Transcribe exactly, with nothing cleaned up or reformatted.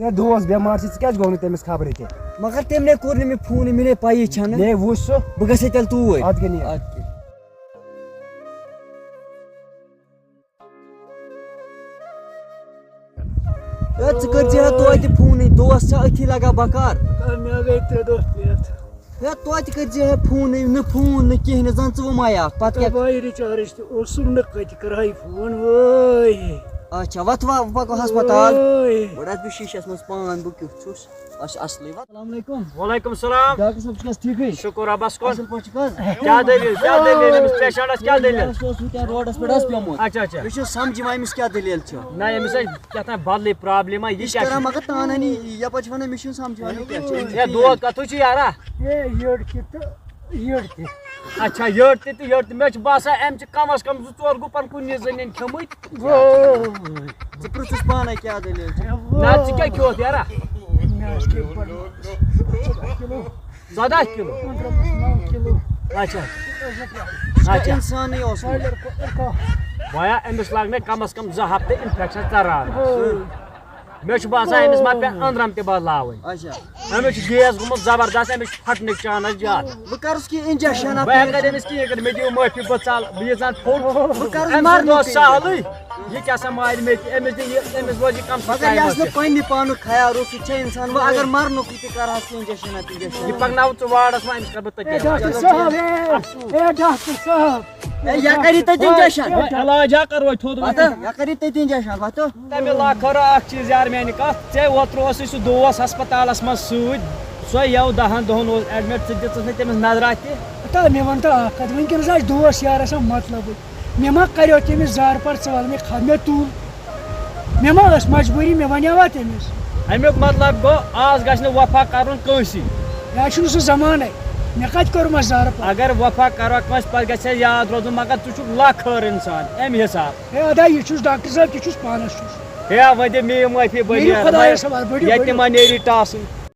ہے دوس بیمار چھِ، ژٕ کیٛازِ گوٚو نہٕ تٔمِس خبرٕ تہِ؟ مگر تٔمۍ نے کوٚر نہٕ مےٚ فونٕے، مےٚ نے پَیی چھَنہٕ۔ نے وٕچھ سُہ۔ بہٕ گژھے تیٚلہِ توٗرۍ۔ اَدٕ کیٛاہ نیر۔ اَدٕ کیٛاہ۔ ہے، ژٕ کٔرۍ زِ ہا توتہِ فونٕے، دوس چھا أتھی لگان بکار۔ ہے، مےٚ گٔے ترٛےٚ دۄہ پٮ۪تھ۔ ہے، توتہِ کٔرۍ زِ ہا فونٕے، نہٕ فون، نہٕ کِہیٖنۍ، زن ژٕ وۄنۍ مایاکھ۔ پتہٕ کیٛاہ؟ تہٕ وۄنۍ رِچارٕج تہِ اوسُم نہٕ، کتہِ کرٕ ہا یہِ فون، وٲے۔ اچھا، وۄتھ وۄنۍ پکو ہسپتال۔ وٲے۔ گۄڈٕ آسہٕ بہٕ شیٖشس منٛز پان، بہٕ کیُتھ چھُس۔ اچھا، اصلٕے وۄتھ۔ السلام علیکم۔ وعلیکم السلام۔ ڈاکٹر صٲب، چھُکھ حظ ٹھیٖکٕے؟ شُکر رۄبس کُن۔ اصل پٲٹھۍ چھُکھ حظ؟ کیٛاہ دٔلیٖل؟ کیٛاہ دٔلیٖل أمِس پیشنٹس؟ کیٛاہ ہے، دٔلیٖل؟ یہِ حظ اوس وٕنکیٚن روڈس پٮ۪ٹھ حظ پیومُت۔ اچھا، اچھا۔ مےٚ چھُ سمجھ یِوان أمِس کیٛاہ دٔلیٖل چھِ۔ نہ، أمِس ہے کیٛاہ تام بدلٕے پرابلم، یہِ یہِ چھِ کیٛاہ کران چھِ؟ مگر تانانی، یپٲرۍ چھِ ونان مےٚ چھُنہٕ سمجھ یِوان یہِ کیٛاہ چھِ۔ ہے، دود کتھُے چھُ یارا؟ ہے، یٔڈ تہِ تہٕ یٔڈ تہِ۔ اچھا، یٔڈ تہِ تہٕ یٔڈ تہِ۔ مےٚ چھُ باسان، أمۍ چھِ کم از کم زٕ ژور گُپن کُنی زٔنۍ کھیوٚمٕتۍ۔ وٲے۔ ژٕ پرٛژھُس پانے کیٛاہ دٔلیٖل چھِ۔ ہے، وٲے۔ نہ، ژٕ کیٛاہ کھیوٚتھ یارا؟ مےٚ حظ کھیٚیہِ بَڑٕ ماز۔ ژۄداہ کِلوٗ۔ ژۄداہ کِلوٗ؟ پنٛداہ پٮ۪ٹھ نَو کِلوٗ۔ اچھا۔ اچھا۔ اِنسانٕے اوس نہٕ۔ سُہ بایا، أمِس لگنے کم از کم زٕ ہفتہٕ انفیکشن ژَران۔ ہو۔ مےٚ چھُ باسان، أمِس ما پیٚن أنٛدرم تہِ بدلاوٕنۍ۔ اچھا۔ أمِس چھُ گیس گوٚمُت زبردست، أمِس چھُ پھٹنٕکۍ چانس زیادٕ۔ بہٕ کرُس کینٛہہ انجیکشن بہٕ ہٮ۪کہٕ نہٕ أمِس کِہیٖنۍ کٔرِتھ، مےٚ دِیِو معٲفی، بہٕ ژلہٕ، بہٕ ییٖژ ہن فُل۔ بہٕ کرُس أمۍ سُنٛد مرنُک اوس سہلٕے، یہِ کیٛاہ سا مارِ مےٚ تہِ، أمِس دِ یہِ، أمِس روزِ یہِ کم سے مگر کم یہِ آسہِ نہٕ پننہِ پانُک خیال روٗد، سُہ چھےٚ انسان۔ وۄنۍ اگر مرنُک یہِ تہِ کرہس کینٛہہ انجیکشن نتہٕ انجیکشن۔ یہِ پکناوٕ ژٕ وارڈس منٛز، أمِس کرٕ بہٕ تٔتی ہے، ڈاکٹر علاج۔ صٲب، ہے، ہے، ڈاکٹر صٲب۔ ہے، یا کری تٔتی انجیکشن۔ ہے، علاج ہا کرو تھوٚد وۄنۍ۔ پتہٕ یا کری تٔتی انجیکشن، پتہٕ۔ تَمہِ علاوٕ کَرو اَکھ چیٖز یار میٛانہِ کَتھ، ژےٚ اوترٕ اوسُے سُہ دوس ہسپتالَس منٛز سۭتۍ، سۄے یَو دَہَن دۄہَن اوس admit، ژٕ دِژٕس نہٕ تٔمِس نظرا تہِ۔ ہتا، مےٚ وَن تہٕ اَکھ کَتھ، وٕنکیٚنَس آسہِ دوس یار آسان مطلبٕے، مےٚ ما کَریو تٔمِس زارٕ پار، ژٕ وَل مےٚ خ-، مےٚ تُل، مےٚ ما ٲس مجبوٗری، مےٚ وَنیٛاوا تٔمِس؟ اَمیُک مطلب گوٚو، آز گژھِ نہٕ وفا کَرُن کٲنٛسی۔ یہِ حظ چھُنہٕ سُہ زمانَے، مےٚ کَتہِ کوٚرمَس زارٕ پار؟ اگر وفا کَرو کٲنٛسہِ، پَتہٕ گژھِ ہے یاد روزُن، مگر ژٕ چھُکھ لَکھ ہٲر اِنسان، اَمہِ حساب۔ ہے ادا، یہِ چھُس ڈاکٹر صٲب، تہِ چھُس پانَس چھُس۔ ہے، وۄنۍ دِ مےٚ یہِ معٲفی، بہٕ نیٖرِو نیرٕ۔ خۄدایَس حوالہٕ، بٔرِو، ییٚتہِ بٔرِو۔ ما نیرِ ٹاسٕے۔